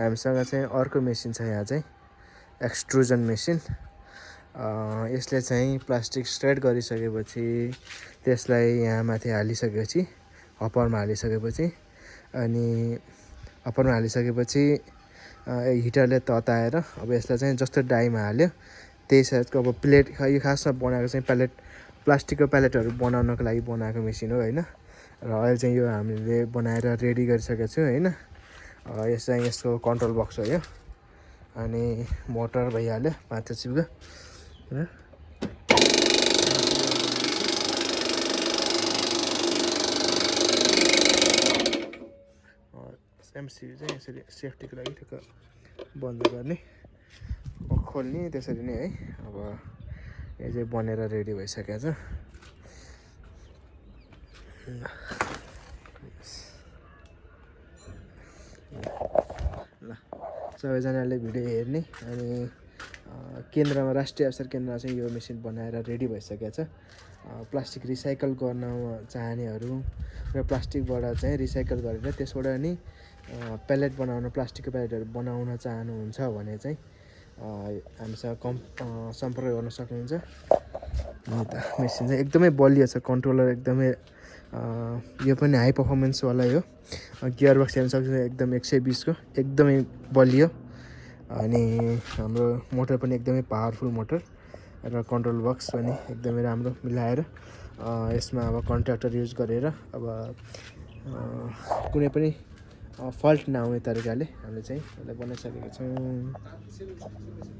हामीसँग चाहिँ अर्को मेसिन छ यहाँ चाहिँ एक्सट्रुजन मेसिन। यसले चाहिँ प्लास्टिक स्ट्रेट गरिसकेपछि त्यसलाई यहाँ माथि हालिसकेपछि हप्परमा हालिसकेपछि अनि हप्परमा हालिसकेपछि हिटरले तताएर अब यसलाई चाहिँ जस्तो डाइमा हाल्यो त्यही साइजको अब प्लेट यो खासमा बनाएको चाहिँ प्लास्टिकको प्यालेटहरू बनाउनको लागि बनाएको मेसिन हो हैन। र अहिले चाहिँ यो हामीले बनाएर रेडी गरिसकेको छु हैन। यस चाहिँ यसको कन्ट्रोल बक्स हो यो अनि मोटर भइहाल्यो 5 एचपीको र एमसिबी चाहिँ यसरी सेफ्टीको लागि ठिक्क बन्द गर्ने खोल्ने त्यसरी नै है। अब यो चाहिँ बनेर रेडी भइसकेको छ। ल सबैजनाले भिडियो हेर्ने अनि केन्द्रमा राष्ट्रिय अवसर केन्द्रमा चाहिँ यो मेसिन बनाएर रेडी भइसकेको छ। प्लास्टिक रिसाइकल गर्न चाहनेहरू र प्लास्टिकबाट चाहिँ रिसाइकल गरेर त्यसबाट नि प्यालेट बनाउन प्लास्टिकको प्यालेटहरू बनाउन चाहनुहुन्छ भने चाहिँ हामीसँग सम्पर्क गर्न सक्नुहुन्छ। मेसिन चाहिँ एकदमै बलियो छ, कन्ट्रोलर एकदमै यो पनि हाई पर्फर्मेन्सवाला हो। गियर बक्स हेर्न सक्नुहुन्छ एकदम 120 को एकदमै बलियो अनि हाम्रो मोटर पनि एकदमै पावरफुल मोटर र कन्ट्रोल बक्स पनि एकदमै राम्रो मिलाएर यसमा अब कन्ट्र्याक्टर युज गरेर अब कुनै पनि फल्ट नआउने तरिकाले हामीले चाहिँ यसलाई बनाइसकेका छौँ।